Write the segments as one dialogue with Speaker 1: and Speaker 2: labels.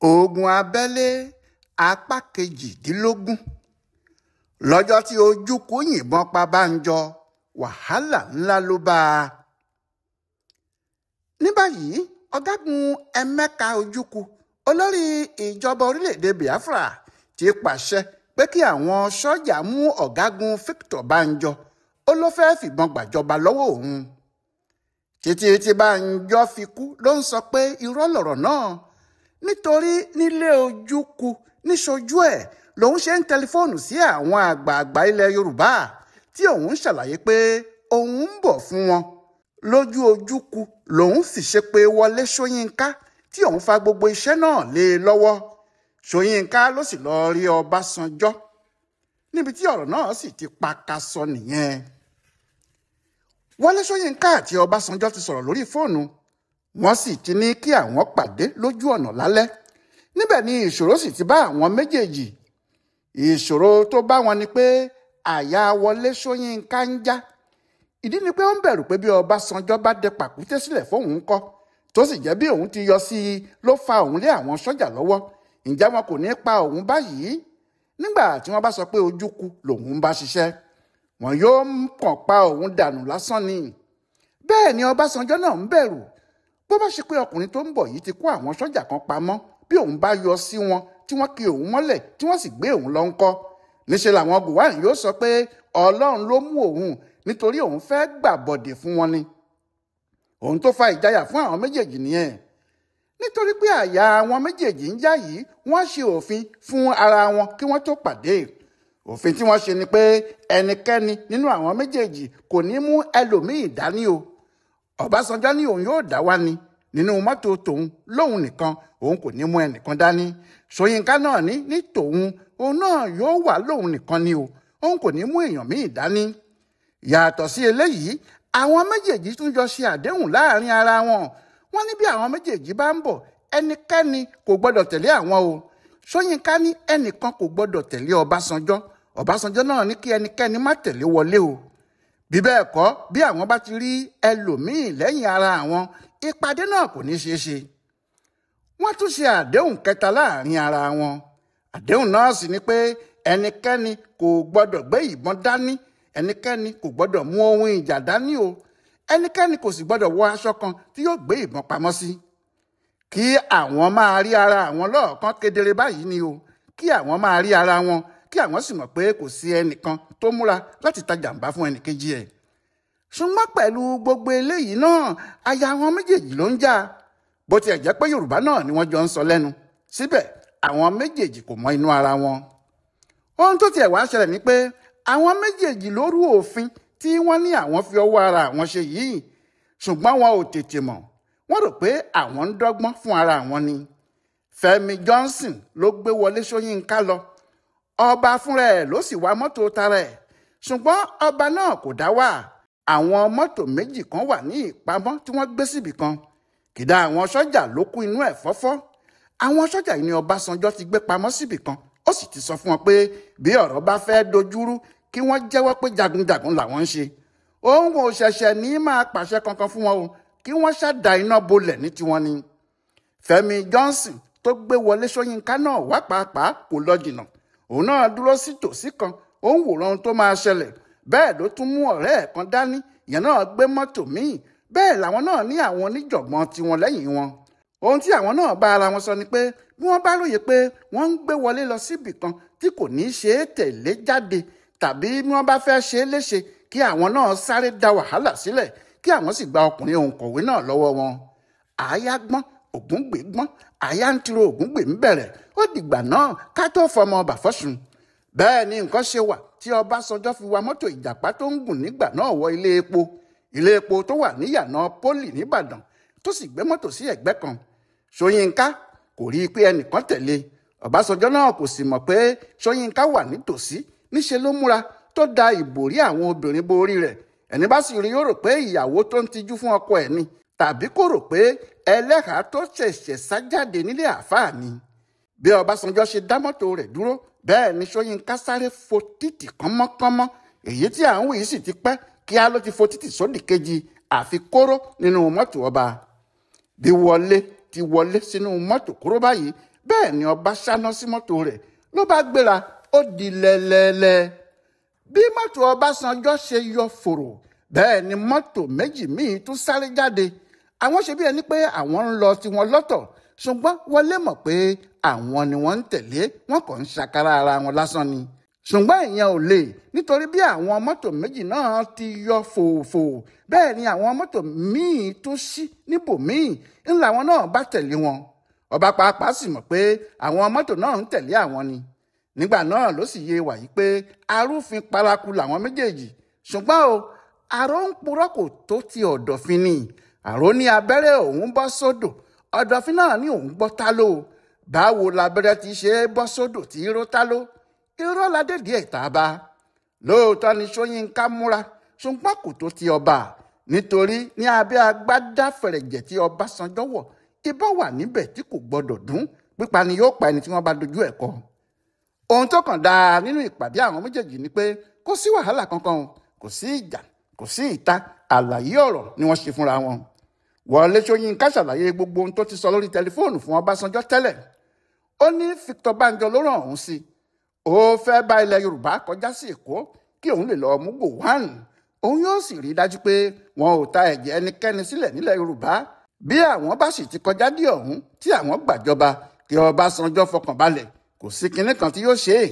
Speaker 1: Ogun abẹ́lé apá kejìdínlógún. Lọ́jọ́ tí Ojukwu yìnbọn pa Bánjọ, wàhálà ńlá ló bá a. Ní báyìí, ọ̀gágun Emeka Ojukwu, olórí ìjọba orílẹ̀-èdè Biafra, ti pàṣẹ pé kí àwọn sọ́jà mú ọ̀gágun Victor Bánjọ, ó ló fẹ́ẹ́ fìbọn gbàjọba lọ́wọ́ òun. Títí tí Bánjọ fi kú ló ń sọ pé irọ́ lọ̀rọ̀ náà, nítorí nílé Ojukwu níṣojú ẹ̀ lòun ṣe ń tẹlifóònù sí àwọn àgbààgbà ilẹ̀ Yorùbá tí òun ń ṣàlàyé pé òun ń bọ̀ fún wọn. Lójú Ojukwu lòun sì ṣe pé Wọlé Ṣóyínká tí òun fa gbogbo iṣẹ́ náà lé e lọ́wọ́. Ṣóyínká ló sì lọ́ọ́ rí Ọbásanjọ́ níbi tí ọ̀rọ̀ náà sì ti pakasọ nìyẹn. Wọlé Ṣóyínká àti Ọbásanjọ́ ti sọ̀rọ̀ lórí fóònù, wọ́n sì ti ní kí àwọn pàdé lójú ọ̀nà lálẹ́. Níbẹ̀ ni ìṣòro sì ti bá àwọn méjèèjì. Ìṣòro tó bá wọn ni pé àyà Wọlé Ṣóyínká ń já. Ìdí ni pé ó ń bẹ̀rù pé bí Ọbásanjọ́ bá dẹ pàkúté sílẹ̀ fóun ńkọ́, tó sì jẹ́ bí òun ti yọ sí i ló fa òun lé àwọn sọ́jà lọ́wọ́, ǹjẹ́ wọn kò ní pa òun báyìí? Nígbà tí wọ́n bá sọ pé Ojukwu lòun ń bá ṣiṣẹ́, wọn yóò kàn pa òun dànù lásán ni. Bẹ́ẹ̀ ni Ọbásanjọ́ náà ń bẹ̀rù. Bó bá ṣe pé ọkùnrin tó ń bọ̀ yìí ti kó àwọn sọ́jà kan pamọ́, bí òun bá yọ sí wọn tí wọ́n ki òun mọ́lẹ̀ tí wọ́n sì gbé òun lọ ńkọ́. Níṣẹ́ làwọn Gowon yóò sọ pé Ọlọ́run ló mú òun nítorí òun fẹ́ gbàbọ̀dè fún wọn ni. Òun tó fa ìjáyà fún àwọn méjèèjì nìyẹn. Nítorí pé àyà àwọn méjèèjì ń já yìí, wọ́n ṣe òfin fún ara wọn kí wọ́n tó pàdé. Òfin tí wọ́n ṣe ni pé ẹnikẹ́ni nínú àwọn méjèèjì kò ní mú ẹlòmíì dání o. Ọbásanjọ́ ní òun yóò dá wá ni nínú mọ́tò tòun lóun nìkan, òun kò ní mú ẹnìkan dání. Ṣóyínká náà ní tòun, òun náà yóò wà lóun nìkan ni o, òun kò ní mú èèyàn míì dání. Yàtọ̀ sí eléyìí, àwọn méjèèjì tún jọ ṣe àdéhùn láàrin ara wọn. Wọ́n ní bí àwọn méjèèjì bá ń bọ̀, ẹnikẹ́ni kò gbọ́dọ̀ tẹ̀lé àwọn o. Ṣóyínká ní ẹnìkan kò gbọ́dọ̀ tẹ̀lé Ọbásanjọ́. Ọbásanjọ́ náà ní kí ẹnikẹ́ni má tẹ̀lé Wọlé o. Bí bẹ́ẹ̀ kọ́, bí àwọn bá ti rí ẹlòmíì lẹ́yìn ara àwọn, ìpàdé náà kò ní ṣeé ṣe. Wọ́n tún ṣe àdéhùn kẹta láàrin ara wọn. Àdéhùn náà sì ni pé ẹnikẹ́ni kò gbọ́dọ̀ gbé ìbọn dání, ẹnikẹ́ni kò gbọ́dọ̀ mú ohun ìjà dání o, ẹnikẹ́ni kò sì gbọ́dọ̀ wọ aṣọ kan tí yóò gbé ìbọn pamọ́ sí. Kí àwọn máa rí ara àwọn lọ́ọ̀kan kedere báyìí ni o, kí àwọn máa rí ara wọn, kí àwọn sì mọ̀ pé kò sí ẹnìkan tó múra láti ta jàǹbá fún ẹnìkejì ẹ̀. Ṣùgbọ́n pẹ̀lú gbogbo eléyìí náà, aya àwọn méjèèjì ló ń jà. Bó tiẹ̀ jẹ́ pé Yorùbá náà ni wọ́n jọ ń sọ lẹ́nu, síbẹ̀ àwọn méjèèjì kò mọ inú ara wọn. Ohun tó tiẹ̀ wá ṣẹlẹ̀ ni pé àwọn méjèèjì ló rú òfin tí wọ́n ní àwọn fi ọwọ́ ara àwọn ṣe yìí, ṣùgbọ́n wọn ò tètè mọ̀. Wọ́n rò pé àwọn ń dọ́gbọ́n fún ara àwọn ni. Fẹ́mi Johnson ló gbé Wọlé Ṣóyínká lọ. Ọba fúnra ẹ̀ ló sì wa mọ́tò tara ẹ̀, ṣùgbọ́n ọba náà kò dá wà. Àwọn mọ́tò méjì kan wà ní ìpamọ́ tí wọ́n gbé síbì kan. Kìdá àwọn sọ́jà ló kún inú ẹ̀ fọ́fọ́. Àwọn sọ́jà yìí ni Ọbásanjọ́ ti gbé pamọ́ síbì kan, ó sì ti sọ fún wọn pé bí ọ̀rọ̀ bá fẹ́ dojúrú kí wọ́n jẹ́wọ́ pé jagunjagun làwọn ń ṣe. Òun ò ṣẹ̀ṣẹ̀ ní máa pàṣẹ kankan fún wọn o, kí wọ́n ṣàdá iná bolẹ̀ ní tiwọn ni. Fẹ́mi Johnson tó gbé Wọlé Ṣóyínká náà wá pàápàá kò lọ jìnnà. Òun náà dúró sí tòsí kan, ó ń wòran ohun tó máa ṣẹlẹ̀. Bẹ́ẹ̀ ló tún mú ọ̀rẹ́ ẹ̀ kan dání, ìyẹn náà gbé mọ́tò míì. Bẹ́ẹ̀ làwọn náà ní àwọn oníjọ̀gbọ́n tiwọn lẹ́yìn wọn. Ohun tí àwọn náà bá ara wọn sọ ni pé bí wọ́n bá lóye pé wọ́n ń gbé Wọlé lọ síbì kan tí kò ní ṣe é tẹ̀lé jáde, tàbí bí wọ́n bá fẹ́ ṣe é léṣe, kí àwọn náà sáré da wàhálà sílẹ̀, kí àwọn sì gba ọkùnrin òǹkọ̀wé náà lọ́wọ́ wọn. Àáyá gbọ́n, Ògúngbè gbọ́n, àyà ń tiro Ògúngbè ń bẹ̀rẹ̀, ó dìgbà náà ká tó fọmọ ọba fọ́sùn. Bẹ́ẹ̀ ni nǹkan ṣe wà tí Ọbásanjọ́ fi wa mọ́tò ìjàpá tó ń gùn nígbà náà wọ ilé epo. Ilé epo tó wà níyànà Pólì nìbàdàn, tó sì gbé mọ́tò sí ẹ̀gbẹ́ kan. Ṣóyínká kò rí i pé ẹnìkan tẹ̀lé. Ọbásanjọ́ náà kò sì mọ̀ pé Ṣóyínká wà nítòsí. Níṣe ló múra tó da ìbòrí àwọn obìnrin borí rẹ̀. Ẹni bá sì rí yóò rò pé ìyàwó tó ń tijú fún ọkọ ẹ̀ ni, tàbí kó rò pé ẹlẹ́hàá tó ṣẹ̀ṣẹ̀ sá jáde nílé àáfàá ni. Bí Ọbásanjọ́ ṣe dá mọ́tò rẹ̀ dúró, bẹ́ẹ̀ ni Ṣóyínká sáré fo títì kánmọ́kánmọ́. Èyí tí à ń wí sì ti pẹ́, kíá ló ti fo títì sódì kejì, àfi kóró nínú mọ́tò ọba. Bí Wọlé ti wọlé sínú mọ́tò kóró báyìí, Bẹ́ẹ̀ ni ọba ṣáná sí mọ́tò rẹ̀ ló bá gbéra, ó di lẹ́lẹ́lẹ́. Bí mọ́tò Ọbásanjọ́ ṣe yọ fòrò, bẹ́ẹ̀ ni mọ́tò méjì míì tún sáré jáde. Àwọn ṣe bí ẹni pé àwọn ń lọ tiwọn lọ́tọ̀, ṣùgbọ́n Wọlé mọ̀ pé àwọn ni wọ́n ń tẹ̀lé, wọn kàn ń ṣàkárá ara wọn lásán ni. Ṣùgbọ́n ìyẹn ò lè, nítorí bí àwọn mọ́tò méjì náà ti yọ fòfò, bẹ́ẹ̀ ni àwọn mọ́tò míì tún ṣí níbòmíì ńlá wọn náà bá tẹ̀lé wọn. Ọba pàápàá sì mọ̀ pé àwọn mọ́tò náà ń tẹ̀lé àwọn ni. Nígbà náà ló sì yé wàyí pé arúfin paraku làwọn méjèèjì. Ṣùgbọ́n o, àrò ń purọ́ kò tó ti ọ̀dọ̀fin ni. Àrò ní abẹ́rẹ́ òun bọ́ sódò, ọ̀dọ̀fin náà ní òun gbọ́ tá ló. Báwo labẹ́rẹ́ ti ṣe é bọ́ sódò tí ró tá ló? Irọ́ ládé díẹ̀ tá a bá. Lóòótọ́ ni Ṣóyínká múra, ṣùgbọ́n kò tó ti ọba, nítorí ní abẹ́ agbádá fẹ̀rẹ̀jẹ̀ tí Ọbásanjọ́ wọ̀, ìbọn wà níbẹ̀ tí kò gbọdọ̀ dún, pípa ni yóò pa ẹni tí wọ́n bá dojú ẹ̀ kọ. Ohun tó kàn dáa nínú ìpàdé àwọn méjèèjì ni pé kò sí wàhálà kankan, kò sí ìjà, kò sí ìta, àlàyé ọ̀rọ̀ ni wọ́n ṣe fúnra wọn. Wọlé Ṣóyínká ṣàlàyé gbogbo ohun tó ti sọ lórí tẹlifóònù fún Ọbásanjọ́ tẹ́lẹ̀. Ó ní Victor Banjo ló rán òun sí. Ó fẹ́ bá ilẹ̀ Yorùbá kọjá sí Èkó kí òun lè lọ́ọ́ mú Gowon. Òun yóò sì rí i dájú pé wọn ò ta ẹ̀jẹ̀ ẹnikẹ́ni sílẹ̀ nílẹ̀ Yorùbá. Bí àwọn bá sì ti kọjá dé ọ̀hún tí àwọn gbàjọba, kí Ọbásanjọ́ fọkàn balẹ̀, kò sí kinní kan tí yóò ṣe é.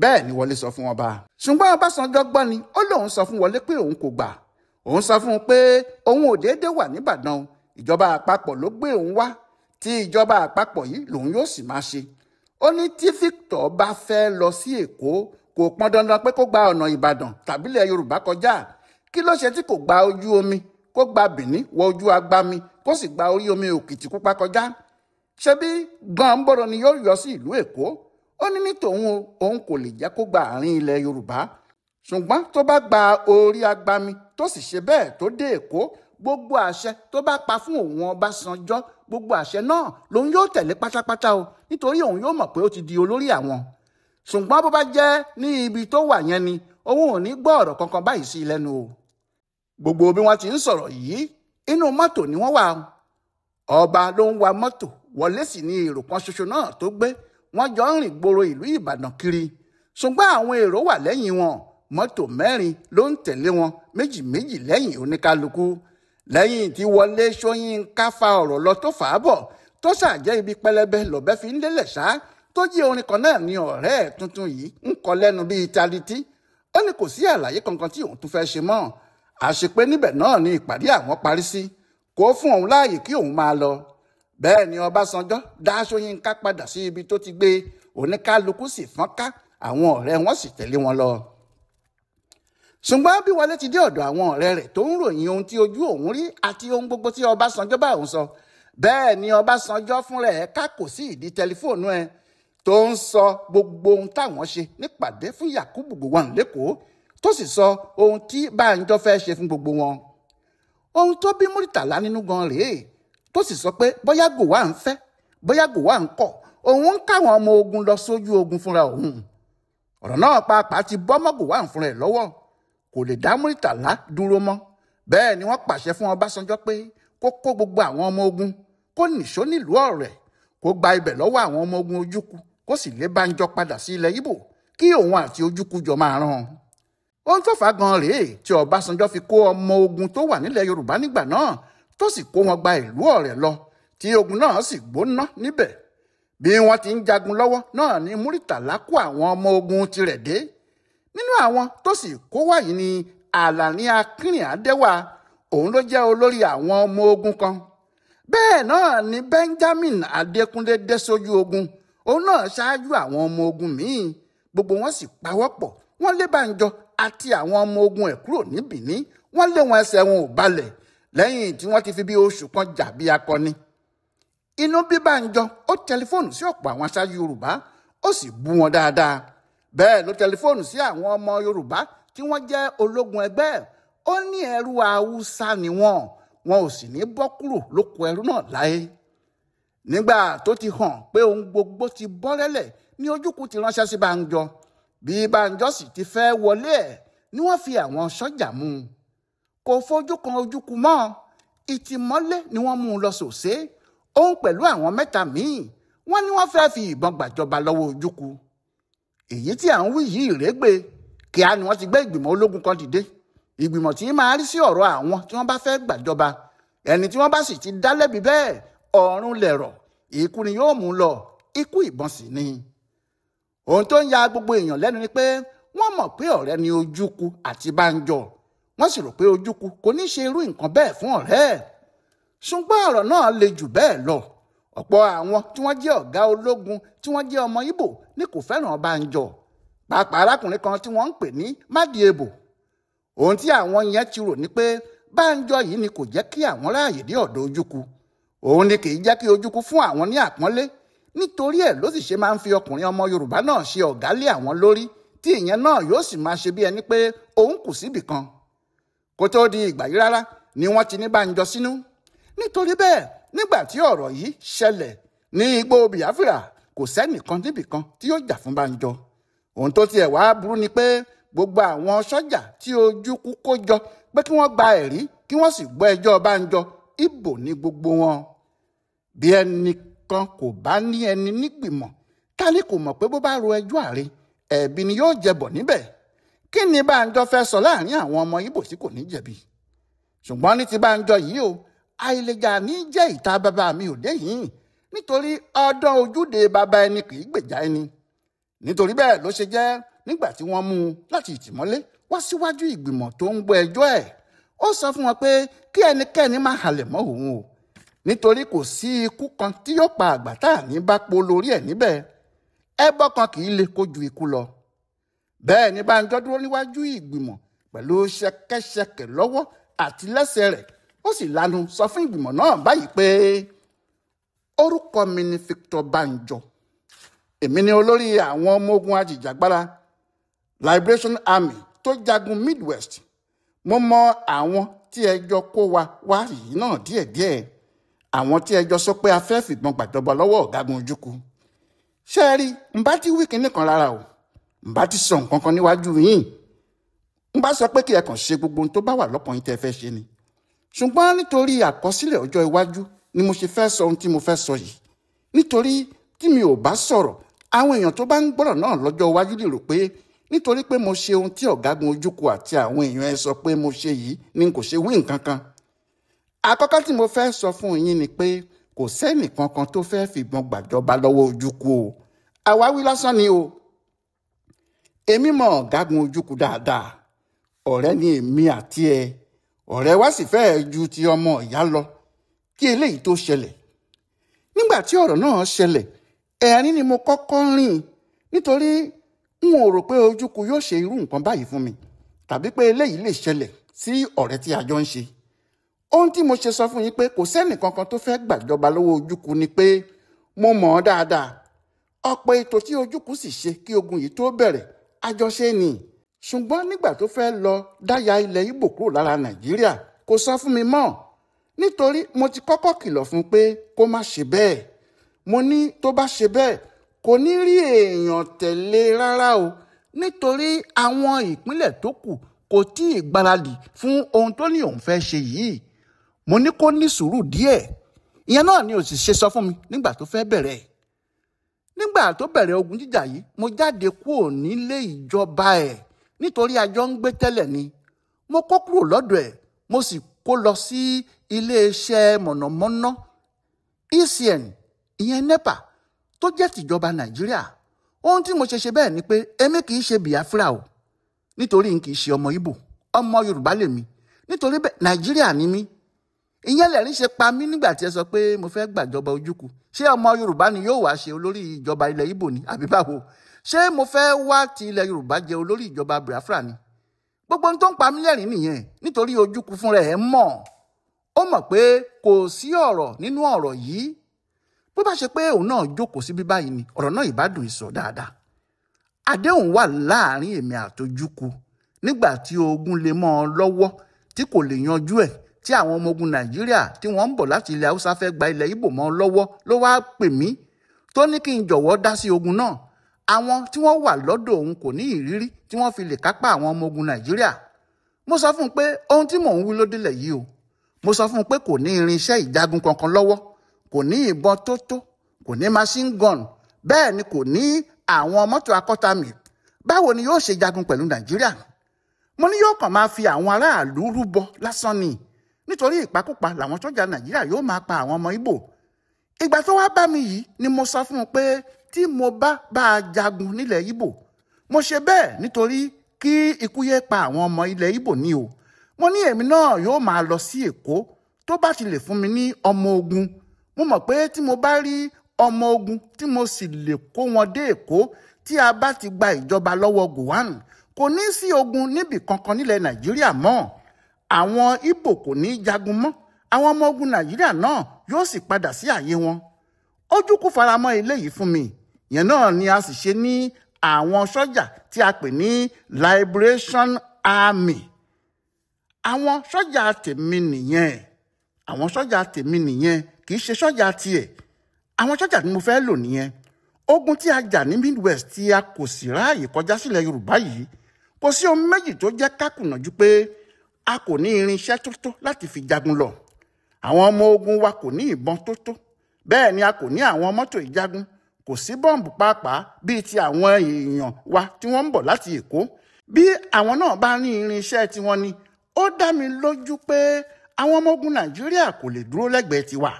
Speaker 1: Bẹ́ẹ̀ ni Wọlé sọ fún ọba. Ṣùgbọ́n Ọbásanjọ́ gbọ́ ni, ó lóun sọ fún Wọlé pé òun kò gbà. Òun sọ fún un pé òun ò déédé wà níbàdàn, ìjọba àpapọ̀ ló gbé òun wá, tí ìjọba àpapọ̀ yìí lòun yóò sì máa ṣe. Ó ní tí Victor bá fẹ́ lọ sí Èkó, kò pọn dandan pé kó gba ọ̀nà Ìbàdàn tàbílẹ̀ Yorùbá kọjá. Kí ló ṣe tí kò gba ojú omi, kó gba Bìní wọ ojú agbami, kó sì gba orí omi Òkìtìpupa kọjá? Ṣebí Gànbọ̀rọ̀ ni yóò yọ sí ìlú Èkó. Ó ní ní tòun o, òun kò lè jẹ́ kó gba àárín ilẹ̀ Yorùbá. Ṣùgbọ́n tó bá gba orí agbami tó sì ṣe bẹ́ẹ̀ tó dé Èkó, gbogbo àṣẹ tó bá pa fún òun Ọbásanjọ́, gbogbo àṣẹ náà lòun yóò tẹ̀lé pátápátá o, nítorí òun yóò mọ̀ pé ó ti di olórí àwọn. Ṣùgbọ́n bó bá jẹ́ ní ibi tó wà yẹn ni, òun ò ní gbọ́ ọ̀rọ̀ kankan báyìí sí lẹ́nu o. Gbogbo bí wọ́n ti ń sọ̀rọ̀ yìí, inú mọ́tò ni wọ́n wà. Ọba ló ń wa mọ́tò, Wọlé sì ní èrò kan ṣoṣo náà tó gbé. Wọ́n jọ ń rìn gbòòrò ìlú Ìbàdàn kiri. Ṣùgbọ́n àwọn èrò wà lẹ́yìn wọn, mọ́tò mẹ́rin ló ń tẹ̀lé wọn, méjì méjì lẹ́yìn oníkálukú. Lẹ́yìn tí Wọlé Ṣóyínká fa ọ̀rọ̀ lọ tó fà á bọ̀, tó ṣàjẹ́ ibi pẹlẹbẹ lọ́bẹ fi ń lélẹ̀ ṣá, tó jí orin kan náà ní ọ̀rẹ́ ẹ̀ tuntun yìí ń kọ lẹ́nu bíi taliti. Ó ní kò sí àlàyé kankan tí òun tún fẹ́ ṣe mọ́. Àṣepé níbẹ̀ náà ni ìpàdé àwọn parí sí, kó fún òun láàyè kí òun máa lọ. Bẹ́ẹ̀ ni Ọbásanjọ́ dá Ṣóyínká padà sí ibi tó ti gbé, oníkálukú sì fọ́nká, àwọn ọ̀rẹ́ wọn sì tẹ̀lé wọn lọ. Ṣùgbọ́n bí Wọlé ti dé ọ̀dọ̀ àwọn ọ̀rẹ́ rẹ̀ tó ń ròyìn ohun tí ojú òun rí àti ohun gbogbo tí Ọbásanjọ́ bá òun sọ, bẹ́ẹ̀ ni Ọbásanjọ́ fúnra ẹ̀ ká kò sí ìdí tẹlifóònù ẹ̀ tó ń sọ gbogbo ohun táwọn ṣe nípàdé fún Yakubu Gowon lẹ́kọ̀ọ́, tó sì sọ ohun tí Bánjọ fẹ́ ṣe fún gbogbo wọn. Ohun tó bí Múrítàlá nínú gan rèé, tó sì sọ pé bóyá Gowon ń fẹ́, bóyá Gowon ń kọ̀, òun ń káwọn ọmọ ogun lọ sójú ogun fúnra òun. Ọ̀rọ̀ náà pàápàá ti bọ́ mọ́ Gowon fúnra ẹ̀ lọ́wọ́, kò lè dá Múrítàlá dúró mọ́. Bẹ́ẹ̀ ni wọ́n pàṣẹ fún Ọbásanjọ́ pé kó kó gbogbo àwọn ọmọ ogun, kó nìṣó nílùú Ọ̀rẹ́, kó gba ibẹ̀ lọ́wọ́ àwọn ọmọ ogun Ojukwu, kó sì lé Bánjọ padà sí ilẹ̀ Ìbò kí òun àti Ojukwu jọ máa rán an. Ohun tó fà á gan rèé tí Ọbásanjọ́ fi kó ọmọ ogun tó wà nílẹ̀ Yorùbá nígbà náà, tó sì kó wọn gba ìlú Ọ̀rẹ́ lọ, tí ogun náà sì gbóná níbẹ̀. Bí wọ́n ti ń jagun lọ́wọ́ náà ni Múrítàlá kó àwọn ọmọ ogun tirẹ̀ dé. Nínú àwọn tó sì kó wá yìí ni Àlàní Akínrìnádé wà, òun ló jẹ́ olórí àwọn ọmọ ogun kan. Bẹ́ẹ̀ náà ni Benjamin Adékúnlé dé sójú ogun, òun náà ṣáájú àwọn ọmọ ogun míì. Gbogbo wọn sì pawọ́pọ̀, wọ́n lé Bánjọ àti àwọn ọmọ ogun ẹ̀ kúrò ní Bìní, wọ́n lé wọn ẹsẹ̀ wọn ò balẹ̀ lẹ́yìn tí wọ́n ti fi bí oṣù kan jà bí akọni. Inú bí Bánjọ, ó tẹlifóònù sí ọ̀pọ̀ àwọn aṣáájú Yorùbá, ó sì bú wọn dáadáa. Bẹ́ẹ̀ ló tẹlifóònù sí àwọn ọmọ Yorùbá tí wọ́n jẹ́ ológun ẹgbẹ́. Ó ní ẹrú Haúsá ni wọ́n, wọn ò sì ní bọ́ kúrò lóko ẹrú náà láé. Nígbà tó ti hàn pé ohun gbogbo ti bọ́rẹ́lẹ̀ ní Ojukwu ti ránṣẹ́ sí Bánjọ. Bí Bánjọ sì ti fẹ́ wọlé ẹ̀ ni wọ́n fi àwọn sọ́jà mú un. Kò fojú kan Ojukwu mọ́, ìtìmọ́lé ni wọ́n mú un lọ sòsé, òun pẹ̀lú àwọn mẹ́ta míì. Wọ́n ní wọ́n fẹ́ fi ìbọn gbàjọba lọ́wọ́ Ojukwu. Èyí tí à ń wí yìí rẹ́gbẹ́. Kíá ni wọ́n ti gbé ìgbìmọ̀ ológun kan dìde, ìgbìmọ̀ tí máa rí sí ọ̀rọ̀ àwọn tí wọ́n bá fẹ́ gbàjọba. Ẹni tí wọ́n bá sì ti dá lẹ́bi bẹ́ẹ̀, ọ̀run lẹ̀rọ̀, ikú ni yóò mú lọ, ikú ìbọn sì ni. Ohun tó ń ya gbogbo èèyàn lẹ́nu ni pé wọ́n mọ̀ pé ọ̀rẹ́ ni Ojukwu àti Bánjọ, wọ́n sì rò pé Ojukwu kò ní ṣe irú nǹkan bẹ́ẹ̀ fún ọ̀rẹ́ ẹ̀. Ṣùgbọ́n ọ̀rọ̀ náà le jù bẹ́ẹ̀ lọ. Ọ̀pọ̀ àwọn tí wọ́n jẹ́ ọ̀gá ológun tí wọ́n jẹ́ ọmọ Ìgbò ní kò fẹ́ràn Bánjọ, pàápàá arákùnrin kan tí wọ́n ń pè ní Madiebo. Ohun tí àwọn yẹn ti rò ní pé Bánjọ yìí ni kò jẹ́ kí àwọn ráàyè dé ọ̀dọ̀ Ojukwu, òun ni kì í jẹ́ kí Ojukwu fún àwọn ní àpọ́nlé. Nítorí ẹ̀ ló sì ṣe máa ń fi ọkùnrin ọmọ Yorùbá náà ṣe ọ̀gá lé àwọn lórí, tí ìyẹn náà yóò sì máa ṣe bí ẹni pé òun kù síbì kan. Kó tó di ìgbà yìí rárá ni wọ́n ti ní Bánjọ sínú. Nítorí bẹ́ẹ̀, nígbà tí ọ̀rọ̀ yìí ṣẹlẹ̀ ní igbó Biafra, kò sẹ́nìkan níbìkan tí yóò jà fún Bánjọ. Ohun tó tiẹ̀ wá burú ni pé gbogbo àwọn sọ́jà tí Ojukwu kó jọ pé kí wọ́n gba ẹ̀rí kí wọ́n sì gbọ́ ẹjọ́ Bánjọ, Ìgbò ní gbogbo wọn. Bí ẹnìkan kò bá ní ẹni nígbìmọ̀, ta ni kò mọ̀ pé bó bá ro ẹjọ́ àre, ẹ̀bi ni yóò jẹbọ̀ níbẹ̀. Kí ni Bánjọ fẹ́ sọ láàrin àwọn ọmọ Ìgbò tí kò ní jẹ̀bi? Ṣùgbọ́n ní ti Bánjọ yìí o, àìlèjà ní jẹ́ ìta bàbá mi ò dé yìí, nítorí ọdán ojúde bàbá ẹni kì í gbèjà ẹni. Nítorí bẹ́ẹ̀ ló ṣe jẹ́ nígbà tí wọ́n mú un láti ìtìmọ́lé wá síwájú ìgbìmọ̀ tó ń gbọ́ ẹjọ́ ẹ̀, ó sọ fún wọn pé kí ẹnikẹ́ni má halẹ̀ mọ́ òun o, nítorí kò sí ikú kan tí yóò pa àgbà tá à ní bá po lórí ẹ̀ níbẹ̀. Ẹbọ kan kì í le kó ju ikú lọ. Bẹ́ẹ̀ ni Bánjọ dúró níwájú ìgbìmọ̀ pẹ̀lú ṣẹ̀kẹ̀ṣẹ̀kẹ̀ lọ́wọ́ àti lẹ́sẹ̀ rẹ̀. Ó sì lanu sọ fún ìgbìmọ̀ náà báyìí pé orúkọ mi ni Victor Bánjọ, èmi ni olórí àwọn ọmọ ogun ajìjàgbara Liberation Army tó jagun Midwest. Mo mọ àwọn tí ẹjọ́ kó wa wá yìí náà díẹ̀díẹ̀, àwọn tí ẹjọ́ sọ pé a fẹ́ fìbọn gbàjọba lọ́wọ́ ọ̀gágun Ojukwu. Ṣé ẹ rí, n bá ti wí kinní kan rárá o, n bá ti sọ nǹkan kan níwájú yín, n bá sọ pé kí ẹ kàn ṣe gbogbo ohun tó bá wà lọ́kàn yín tẹ́ fẹ́ ṣe ni. Ṣùgbọ́n nítorí àkọsílẹ̀ ọjọ́ iwájú ni mo ṣe fẹ́ sọ ohun tí mo fẹ́ sọ yìí. Nítorí tí mi ò bá sọ̀rọ̀, àwọn èèyàn tó bá ń gbọ́rọ̀ náà lọ́jọ́ iwájú lè rò pé nítorí pé mo ṣe ohun tí ọ̀gágun Ojukwu àti àwọn èèyàn ẹ sọ pé mo ṣe yìí ni n kò ṣe wí nǹkan kan. Àkọ́kọ́ tí mo fẹ́ sọ fún yín ni pé kò sẹ́nì kankan tó fẹ́ fìbọn gbàjọba lọ́wọ́ Ojukwu o. Àwáwí lásán ni o. Èmi mọ ọ̀gágun Ojukwu dáadáa. Ọ̀rẹ́ ni èmi àti ẹ. Ọ̀rẹ́ wa sì fẹ́ẹ̀ ju ti ọmọ ìyá lọ kí eléyìí tó ṣẹlẹ̀. Nígbà tí ọ̀rọ̀ náà ṣẹlẹ̀, ẹ̀rín ni mo kọ́kọ́ rìn, nítorí n ò rò pé Ojukwu yóò ṣe irú nǹkan báyìí fún mi, tàbí pé eléyìí lè ṣẹlẹ̀ sí ọ̀rẹ́ tí a jọ ń ṣe. Ohun tí mo ṣe sọ fún yín pé kò sẹ́nì kankan tó fẹ́ gbàjọba lọ́wọ́ Ojukwu ni pé mo mọ̀ ọ́ dáadáa. Ọ̀pọ̀ ètò tí Ojukwu sì ṣe kí ogun yìí tó bẹ̀rẹ̀, àjọṣe ni. Ṣùgbọ́n nígbà tó fẹ́ lọ dáya ilẹ̀ Ìgbò kúrò lára Nàìjíríà, kò sọ fún mi mọ́, nítorí mo ti kọ́kọ́ kìlọ̀ fún pé kó má ṣe bẹ́ẹ̀. Mo ní tó bá ṣe bẹ́ẹ̀, kò ní rí èèyàn tẹ̀lé rárá o, nítorí àwọn ìpínlẹ̀ tó kù kò tí ì gbáradì fún ohun tó ní òun fẹ́ ṣe yìí. Mo ní kó ní sùúrù díẹ̀. Ìyẹn náà ni ò sì ṣe sọ fún mi nígbà tó fẹ́ bẹ̀rẹ̀. Nígbà tó bẹ̀rẹ̀ ogun jíjà yìí, mo jáde kúrò nílé ìjọba ẹ̀ nítorí a jọ ń gbé tẹ́lẹ̀ ni. Mo kó kúrò lọ́dọ̀ ẹ̀, mo sì kó lọ sí iléeṣẹ́ mọ̀nàmọ́ná ECN, ìyẹn NEPA tó jẹ́ tìjọba Nàìjíríà. Ohun tí mo ṣe ṣe bẹ́ẹ̀ ni pé èmi kì í ṣe Biafra o, nítorí n kì í ṣe ọmọ Ìgbò, ọmọ Yorùbá lèmi. Nítorí bẹ́ẹ̀ Nàìjíríà ni mí. Ìyẹn lẹ̀rín ṣe pa mí nígbà tí ẹ sọ pé mo fẹ́ gbàjọba Ojukwu. Ṣé ọmọ Yorùbá ni yóò wá ṣe olórí ìjọba ilẹ̀ Ìgbò ni àbí báwo? Ṣé mo fẹ́ wá ti ilẹ̀ Yorùbá jẹ olórí ìjọba Biafra ni? Gbogbo ohun tó ń pa mí lẹ́rìn nìyẹn, nítorí Ojukwu fúnra ẹ̀ mọ̀. Ó mọ̀ pé kò sí ọ̀rọ̀ nínú ọ̀rọ̀ yìí. Bó bá ṣe pé òun náà jókòó síbí báyìí ni, ọ̀rọ̀ náà ìbá dùn ìsọ dáadáa. Àdéhùn wà láàrin èmi àtOjukwu nígbà tí ogun lè mọ́ ọ lọ́wọ́ tí kò lè yanjú ẹ̀, tí àwọn ọmọ ogun Nàìjíríà tí wọ́n ń bọ̀ láti ilẹ̀ Haúsá fẹ́ gba ilẹ̀ Ìgbò mọ́ ọ lọ́wọ́ ló wá pè mí tó ní kí n jọ̀wọ́ dá sí ogun náà. Àwọn tí wọ́n wà lọ́dọ̀ òun kò ní ìrírí tí wọ́n fi lè kápá àwọn ọmọ ogun Nàìjíríà. Mo sọ fún un pé ohun tí mò ń wí ló délẹ̀ yìí o. Mo sọ fún un pé kò ní irinṣẹ́ ìjagun kankan lọ́wọ́, kò ní ìbọn tó tó, Kò ní machine gun, bẹ́ẹ̀ ni kò ní àwọn mọ́tò akọ́tàmì. Báwo ni yóò ṣe jagun pẹ̀lú Nàìjíríà? Mo ní yóò kàn máa fi àwọn aráàlú rúbọ lásán ni, nítorí ìpakúpa làwọn sọ́jà Nàìjíríà yóò máa pa àwọn ọmọ Ìgbò. Ìgbà tó wá bá mi yìí ni mo sọ fún un pé tí mo bá bá a jagun nílẹ̀ Ìgbò, mo ṣe bẹ́ẹ̀ nítorí kí ikú yé pa àwọn ọmọ ilẹ̀ Ìgbò ni o. Mo ní èmi náà yóò máa lọ sí Èkó tó bá ti lè fún mi ní ọmọ ogun. Mo mọ̀ pé tí mo bá rí ọmọ ogun tí mo sì lè kó wọn dé Èkó, tí a bá ti gba ìjọba lọ́wọ́ Gowon, kò ní sí ogun níbì kankan nílẹ̀ Nàìjíríà mọ́. Àwọn Ìgbò kò ní jagun mọ́, àwọn ọmọ ogun Nàìjíríà náà yóò sì padà sí àyè wọn. Ojukwu faramọ́ eléyìí fún mi. Yẹn náà ni a sì ṣe ní àwọn sọ́jà tí a pè ní Liberation Army. Àwọn sọ́jà tèmi nìyẹn, àwọn sọ́jà tèmi nìyẹn, kì í ṣe sọ́jà tiẹ̀. Àwọn sọ́jà tí mo fẹ́ lò nìyẹn. Ogun tí a jà ní Midwest tí a kò sì ráàyè kọjá sílẹ̀ Yorùbá yìí, kò sí ohun méjì tó jẹ́ ká kùnà ju pé a kò ní irinṣẹ́ tó tó láti fi jagun lọ. Àwọn ọmọ ogun wa kò ní ìbọn tó tó, bẹ́ẹ̀ ni a kò ní àwọn mọ́tò ìjagun. Kò sí bọ́ǹbù pàápàá bíi ti àwọn èèyàn wa tí wọ́n ń bọ̀ láti Èkó. Bí àwọn náà bá ní irinṣẹ́ tiwọn ni, ó dá mi lójú pé àwọn ọmọ ogun Nàìjíríà kò lè dúró lẹ́gbẹ̀ẹ́ tiwa.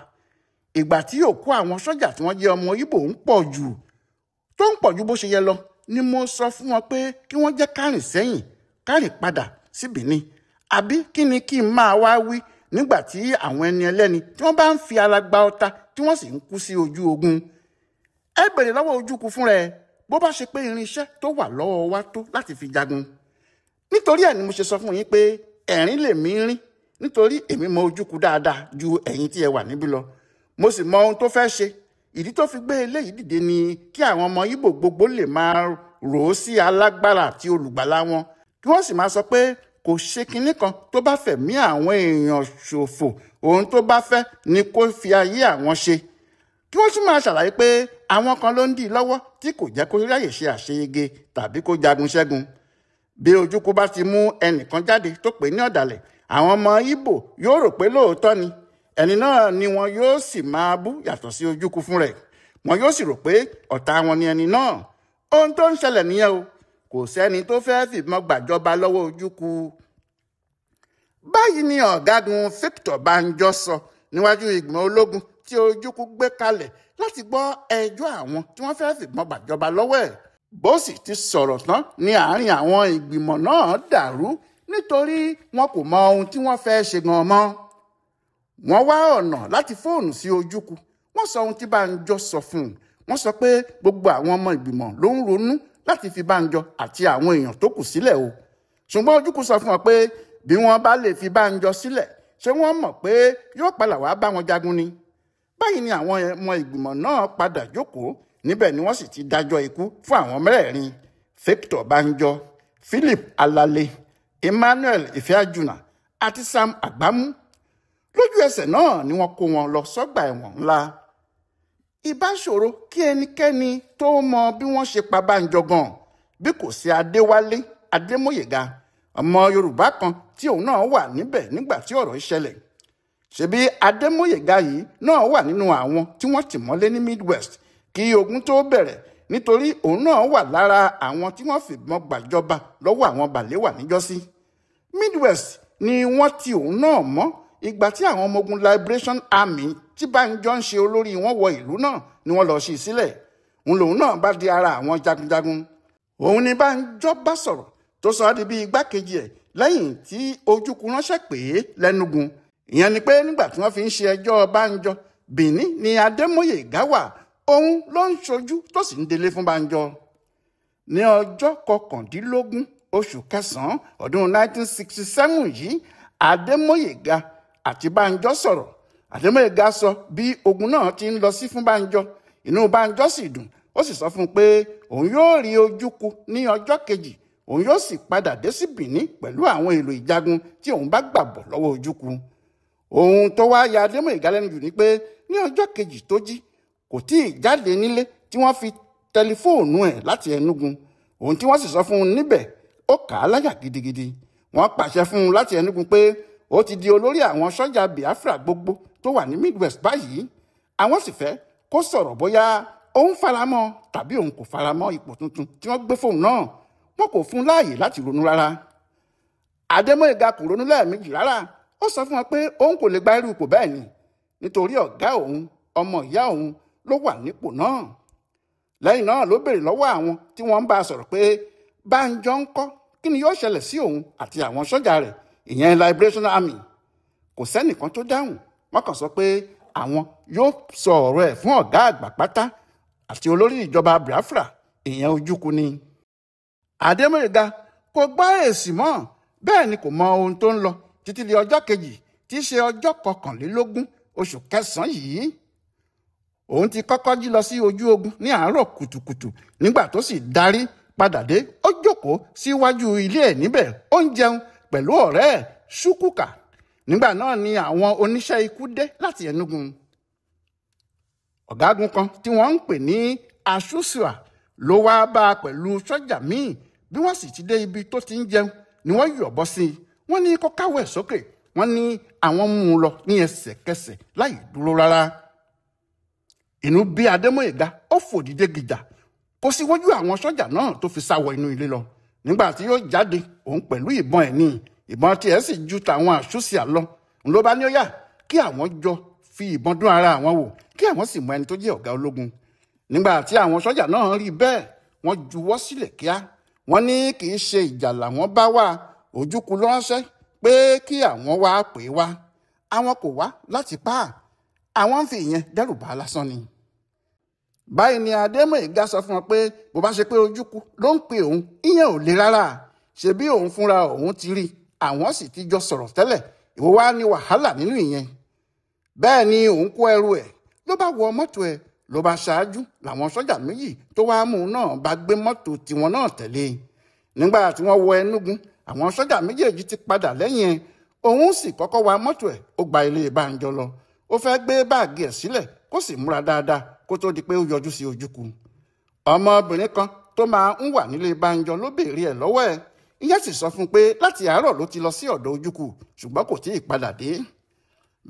Speaker 1: Ìgbà tí òkú àwọn sọ́jà tí wọ́n jẹ́ ọmọ Ìgbò ń pọ̀ jù, tó ń pọ̀ ju bó ṣe yẹ lọ, ni mo sọ fún wọn pé kí wọ́n jẹ́ kárìn sẹ́yìn, kárìn padà sí Benin. Àbí kí ni kí n máa wá wí nígbà tí àwọn ẹni ẹlẹ́ni tí wọ́n bá ń fi ara gba ọta tí wọ́n sì ń kú sí ojú ogun? Ẹ bèrè lọ́wọ́ Ojukwu fúnra ẹ bó bá ṣe pé irinṣẹ́ tó wà lọ́wọ́ wa tó láti fi jagun. Nítorí ẹ̀ ni mo ṣe sọ fún yín pé ẹ̀rín lèmi rín, nítorí èmi mọ Ojukwu dáadáa ju ẹ̀yin tí ẹ wà níbí lọ. Mo sì mọ ohun tó fẹ́ ṣe. Ìdí tó fi gbé eléyìí dìde ni kí àwọn ọmọ Ìgbò gbogbo lè máa rò ó sí alágbára àti olùgbàlà wọn, kí wọ́n sì máa sọ pé kò ṣe kinní kan tó bá fẹ̀mí àwọn èèyàn ṣòfò, ohun tó bá fẹ́ ni kó fi ayé àwọn ṣe. Kí wọ́n tún máa ṣàlàyé pé àwọn kan ló ń dì lọ́wọ́ tí kò jẹ́ kó ráyè ṣe àṣeyege tàbí kó jagun ṣẹ́gun. Bí Ojukwu bá ti mú ẹnìkan jáde tó pè ní ọ̀dàlẹ̀, àwọn ọmọ Ìgbò yóò rò pé lóòótọ́ ni. Ẹni náà ni wọn yóò sì máa bú yàtọ̀ sí Ojukwu fún rẹ̀. Wọn yóò sì rò pé ọ̀tá wọn ni ẹni náà. Ohun tó ń ṣẹlẹ̀ nìyẹn o. Kò sẹ́ni tó fẹ́ fìbọn gbàjọba lọ́wọ́ Ojukwu. Báyìí ni ọ̀gágun Victor Banjo sọ níwájú ìgbìmọ̀ ológun tí Ojukwu gbé kalẹ̀ láti gbọ́ ẹjọ́ àwọn tí wọ́n fẹ́ fìbọn gbàjọba lọ́wọ́ ẹ̀. Bó sì ti sọ̀rọ̀ tán ní àárín àwọn ìgbìmọ̀ náà dàrú, nítorí wọn kò mọ ohun tí wọ́n fẹ́ ṣe gan mọ́. Wọ́n wá ọ̀nà láti fóònù sí Ojukwu. Wọ́n sọ ohun tí Banjo sọ fún un. Wọ́n sọ pé gbogbo àwọn ọmọ ìgbìmọ̀ ló ń ronú láti fi Banjo àti àwọn èèyàn tó kù sílẹ̀ o. Ṣùgbọ́n Ojukwu sọ fún wọn pé bí wọ́n bá lè fi Banjo sílẹ̀, ṣé wọ́n mọ̀ pé yóò padà wá bá wọn jagun ni? Báyìí ni àwọn ọmọ ìgbìmọ̀ náà padà jókòó. Níbẹ̀ ni wọ́n sì ti dájọ́ ikú fún àwọn mẹ́rẹ̀ẹ̀rin: Victor Banjo, Philip Alale, Emmanuel Ifeajuna àti Sam Agbamu. Lójú ẹsẹ̀ náà ni wọ́n kó wọn lọ sọ́gbà ẹ̀wọ̀n ńlá. Ìbá ṣòro kí ẹnikẹ́ni tó mọ bí wọ́n ṣe pa Banjo gan bí kò sí Adéwálé Adémóyèga, ọmọ Yorùbá kan tí òun náà wà níbẹ̀ nígbà tí ọ̀rọ̀ ṣẹlẹ̀. Ṣebí Adémóyèga yìí náà wà nínú àwọn tí wọ́n tì mọ́lé ní Midwest kí ogun tó bẹ̀rẹ̀, nítorí òun náà wà lára àwọn tí wọ́n fìbọn gbàjọba lọ́wọ́ àwọn Balewa níjọ́sí. Midwest ni wọ́n ti òun náà mọ́ ìgbà tí àwọn ọmọ ogun Liberation Army tí Banjo ń ṣe olórí wọn wọ ìlú náà ni wọ́n lọ sí sílẹ̀. Òun lòun náà bá di ara àwọn jagunjagun. Òun ni Banjo bá sọ̀rọ̀ tó sọ ọ́ di bí igbákejì ẹ̀ lẹ́yìn tí Ojukwu ránṣẹ́ pé lẹ́nugun. Ìyẹn ni pé nígbà tí wọ́n fi ń ṣe ẹjọ́ Banjo, Benin ni Adémóyèga wà, òun ló ń ṣojú tó sì ń délé fún Banjo. Ní ọjọ́ 19 oṣù kẹsàn-án ọdún 1967 yìí, Adémóyèga àti Banjo sọ̀rọ̀. Adémóyèga sọ bí ogun náà ti ń lọ sí fún Banjo. Inú Banjo sì dùn, ó sì sọ fún un pé òun yóò rí Ojukwu ní ọjọ́ kejì, òun yóò sì padà dé sí Benin pẹ̀lú àwọn èlò ìjagun tí òun bá gbàbọ̀ lọ́wọ́ Ojukwu. Ohun tó wá ya Adémóyèga lẹ́nu jù ni pé ní ọjọ́ kejì tó jí, kò tí ì jáde nílé tí wọ́n fi tẹlifóònù ẹ̀ láti Ẹnugu. Ohun tí wọ́n sì sọ fún un níbẹ̀ ó kà á láyà gidigidi. Wọ́n pàṣẹ fún un láti Ẹnugu pé ó ti di olórí àwọn sọ́jà Biafra gbogbo tó wà ní Midwest báyìí. Àwọn sì fẹ́ kó sọ̀rọ̀ bóyá òun faramọ́ tàbí òun kò faramọ́ ipò tuntun tí wọ́n gbé fóun náà. Wọn kò fún láàyè láti ronú rárá. Adémóyèga kò ronú lẹ́ẹ̀mejì rárá. Ó sọ fún wọn pé òun kò lè gba irú ipò bẹ́ẹ̀ ni, nítorí ọ̀gá òun, ọmọ ìyá òun ló wà nípò náà. Lẹ́yìn náà ló béèrè lọ́wọ́ àwọn tí wọ́n ń bá a sọ̀rọ̀ pé Bánjọ ń kọ́, kí ni yóò ṣẹlẹ̀ sí òun àti àwọn sọ́jà rẹ̀, ìyẹn Liberation Army. Kò sẹ́nìkan tó dáhùn. Wọ́n kàn sọ pé àwọn yóò sọ ọ̀rọ̀ ẹ̀ fún ọ̀gá àgbà pátá àti olórí ìjọba Biafra, ìyẹn Ojukwu ni. Adémóyèga kò gbọ́ èsì mọ́, bẹ́ẹ̀ ni kò mọ ohun tó ń lọ títí di ọjọ́ kejì tí í ṣe ọjọ́ 21 oṣù kẹsàn-án yìí. Òun ti kọ́kọ́ jí lọ sí ojú ogun ní àárọ̀ kùtùkùtù. Nígbà tó sì darí padà dé, ó jókòó síwájú ilé ẹ̀ níbẹ̀, ó ń jẹun pẹ̀lú ọ̀rẹ́ ẹ̀ Ṣúkúkà. Nígbà náà ni àwọn oníṣẹ́ ikú dé láti Enugu. Ọ̀gágun kan tí wọ́n ń pè ní Aṣúṣùà ló wá bá a pẹ̀lú sọ́jà míì. Bí wọ́n sì ti dé ibi tó ti ń jẹun ni wọ́n yọ̀bọ sí i. Wọ́n ní kó káwọ́ ẹ̀ sókè. Wọ́n ní àwọn mú un lọ ní ẹsẹ̀kẹsẹ̀ láì dúró rárá. Inú bí Adémóyèga, ó fò dìde gìjà, kó sì wojú àwọn sọ́jà náà tó fi sá wọ inú ilé lọ. Nígbà tí yóò jáde, òun pẹ̀lú ìbọn ẹ̀ ní ìbọn tiẹ̀ sì ju tàwọn àṣùṣìà lọ. Ló bá ní ó yá kí àwọn jọ fi ìbọn dún ara àwọn wò, kí àwọn sì mọ ẹni tó jẹ́ ọ̀gá ológun. Nígbà tí àwọn sọ́jà náà rí bẹ́ẹ̀, wọ́n juwọ́ sílẹ̀ kíá. Wọ́n ní kì í ṣe ìjà làwọn bá wà, Ojukwu ló ránṣẹ́ pé kí àwọn wá pè wá. Àwọn kò wá láti pa á, àwọn ń fi ìyẹn dẹ́rù bà á lásán ni. Báyìí ni Adémóyèga sọ fún wọn pé bó bá ṣe pé Ojukwu ló ń pe òun, ìyẹn ò le rárá. Ṣebí òun fúnra òun ti rí, àwọn sì ti jọ sọ̀rọ̀ tẹ́lẹ̀, ìwọ wá ní wàhálà nínú ìyẹn. Bẹ́ẹ̀ ni òun kó ẹrù ẹ̀ ló bá wọ mọ́tò ẹ̀ ló bá ṣáájú, làwọn sọ́jà méjì tó wá mú un náà bá gbé mọ́tò tiwọn náà tẹ̀lé. Nígbà tí wọ́n wọ Enugu, àwọn sọ́jà méjèèjì ti padà lẹ́yìn ẹ̀. Òun sì kọ́kọ́ wa mọ́tò ẹ̀, ó gba ilé Bánjọ lọ. Ó fẹ́ gbé báàgì ẹ̀ sílẹ̀ kó sì múra dáadáa kó tó di pé ó yọjú sí Ojukwu. Ọmọbìnrin kan tó máa ń wà nílé Bánjọ ló béèrè ẹ̀ lọ́wọ́ ẹ̀. Ìyẹn sì sọ fún un pé láti àárọ̀ ló ti lọ sí ọ̀dọ̀ Ojukwu, ṣùgbọ́n kò tíì padà dé.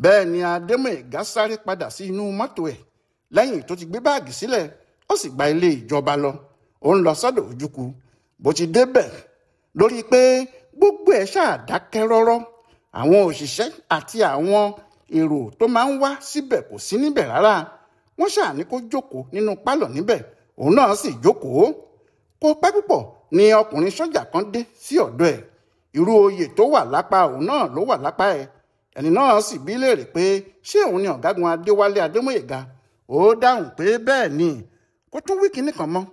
Speaker 1: Bẹ́ẹ̀ ni Adémóyèga sáré padà sí inú mọ́tò ẹ̀. Lẹ́yìn tó ti gbé báàgì sílẹ̀, ó sì gba ilé ìjọba lọ. Ó ń lọ sọ́dọ̀ Ojukwu. Bó ti débẹ̀ lórí pé gbogbo ẹ̀ ṣáà dákẹ́ rọ́rọ́. Àwọn òṣìṣẹ́ àti àwọn èrò tó máa ń wá síbẹ̀ kò sí níbẹ̀ rárá. Wọ́n ṣáà ní kó jókòó nínú pálọ̀ níbẹ̀, òun náà sì jókòó. Kò pẹ́ púpọ̀ ni ọkùnrin sọ́jà kan dé sí ọ̀dọ̀ ẹ̀. Irú oyè tó wà lápá òun náà ló wà lápá ẹ̀. Ẹni náà sì bí léèrè pé ṣé òun ni ọ̀gágun Adéwálé Adémóyèga. Ó dáhùn pé bẹ́ẹ̀ ni. Kó tún wí kinní kan mọ́.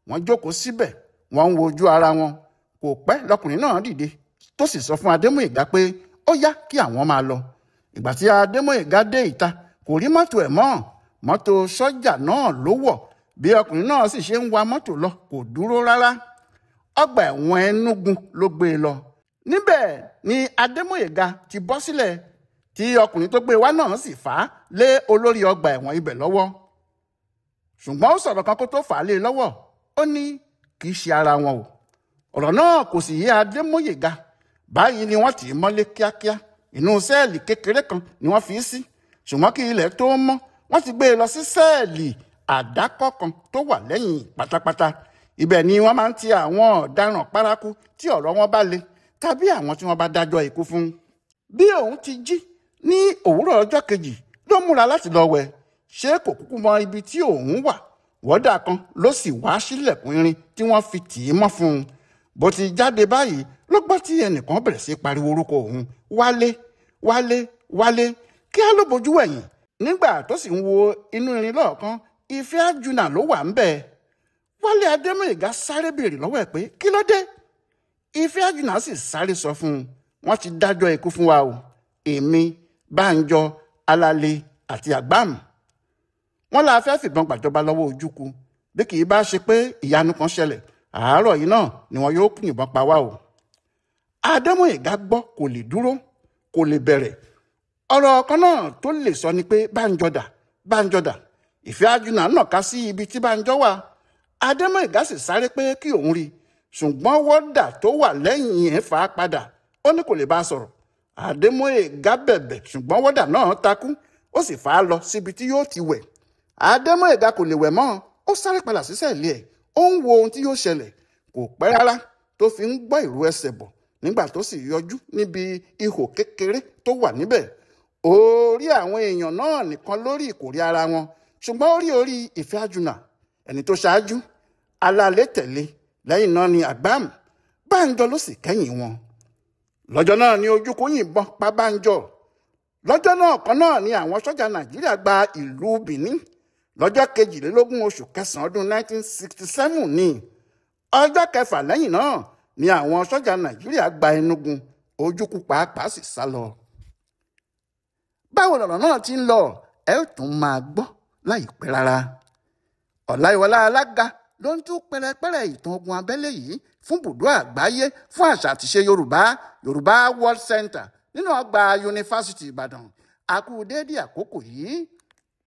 Speaker 1: Wọ́n jókòó síbẹ̀, wọ́n ń wojú ara wọn. Kò pẹ́ lọkùnrin náà dìde tó sì sọ fún Adémóyèga pé ó yá kí àwọn máa lọ. Ìgbà tí Adémóyèga dé ìta, kò rí mọ́tò ẹ̀ mọ́. Mọ́tò sọ́jà náà ló wọ̀. Bí ọkùnrin náà sì ṣe ń wa mọ́tò lọ, kò dúró rárá. Ọgbà ẹ̀wọ̀n Enugu ló gbé e lọ. Níbẹ̀ ni Adémóyèga ti bọ́ sílẹ̀, tí ọkùnrin tó gbé wá náà sì fà á lé olórí ọgbà ẹ̀wọ̀n ibẹ̀ lọ́wọ́. Ṣùgbọ́n ó sọ̀rọ̀ kan kó tó fà á lé e lọ́wọ́. Ó ní kì í ṣe ara wọn o. Ọ̀rọ̀ náà kò sì yé Adémóyèga. Báyìí ni wọ́n tì í mọ́lé kíákíá. Inú sẹ́ẹ̀lì kékeré kan ni wọ́n fi sí. Ṣùgbọ́n kí ilẹ̀ tó mọ́, wọ́n ti gbé e lọ sí sẹ́ẹ̀lì àdákọ́ kan tó wà lẹ́yìn pátápátá. Ibẹ̀ ni wọ́n máa ń ti àwọn ọ̀daràn paraku tí ọ̀rọ̀ wọn bá le tàbí àwọn tí wọ́n bá dájọ́ ikú fún. Bí òun ti jí ní òwúrọ̀ ọjọ́ kejì ló múra láti lọ wẹ̀. Ṣé kò kúkú mọ ibi tí òun wà? Wọ́dà kan ló sì wá sílẹ̀kùn irin tí wọ́n fi tì í mọ́ fún un. Bó ti jáde báyìí ló gbọ́ tí ẹnìkan bẹ̀rẹ̀ sí pariwo orúkọ òun, Wálé, Wálé, Wálé. Kíá ló bojú wẹ̀yìn. Nígbà tó sì ń wo inú irin lọ́ọ̀kan, Ifeajuna ló wà ńbẹ̀. Wálé Adémóyèga sáré béèrè lọ́wọ́ ẹ̀ pé kí ló dé? Ifeajuna sì sáré sọ fún un, wọ́n ti dájọ́ ikú fún wa o, èmi, Bánjọ, Alálé àti Àgbàm. Wọ́n la fẹ́ fìbọn gbàjọba lọ́wọ́ Ojukwu. Bí kì í bá ṣe pé ìyanu kan ṣẹlẹ̀, àárọ̀ yìí náà ni wọn yóò yìnbọn pa wá o. Adémóyèga gbọ́, kò lè dúró, kò lè bẹ̀rẹ̀. Ọ̀rọ̀ kan náà tó lè sọ ni pé Bánjọ dà, Bánjọ dà. Ifeajuna nàka sí ibi tí Bánjọ wà. Adémóyèga sì sáré pé kí òun rí, ṣùgbọ́n wọ́dà tó wà lẹ́yìn ẹ̀ fà á padà. Ó ní kò lè bá a sọ̀rọ̀. Adémóyèga bẹ̀bẹ̀, ṣùgbọ́n wọ́dà náà takú, ó sì fà á lọ síbi tí yóò ti wẹ̀. Adémọ́yẹ̀gà kò lè wẹ̀ mọ́, ó sáré padà sí sẹ́ẹ̀lì ẹ̀, ó ń wo ohun tí yóò ṣẹlẹ̀. Kò pẹ́ rárá tó fi ń gbọ́ ìró ẹsẹ̀ bọ̀ nígbà tó sì yọjú níbi ihò kékeré tó wà níbẹ̀. Ó rí àwọn èèyàn náà nìkan lórí ìkórí ara wọn, ṣùgbọ́n ó rí orí Ifeajuna, ẹni tó ṣáájú, Alálẹ̀ tẹ̀lé, lẹ́yìn náà ni Àgbàm, Bánjọ ló sì kẹ́yìn wọn. Lọ́jọ́ náà ni Ojukwu yìnbọn pa Bánjọ. Lọ́jọ́ náà kan náà ni àwọn sọ́jà Nàìjíríà gba ìlú Benin. Lọ́jọ́ 22 oṣù kẹsàn-án ọdún 1967 ni. Ọjọ́ kẹfà lẹ́yìn náà ni àwọn sọ́jà Nàìjíríà gba Enugu, Ojukwu pàápàá sì sá lọ. Báwo lọ̀rọ̀ náà ti ń lọ, ẹ ó tún máa gbọ́ láìpẹ́ rárá. Ọláyíwọlá Alága ló ń tú pẹrẹpẹrẹ ìtàn ogun abẹ́lé yìí fún bùdó àgbáyé fún àṣà àtiṣe Yorùbá, Yorùbá World Center nínú ọgbà Yunifásítì Ìbàdàn. A kú déédéé àkókò yìí.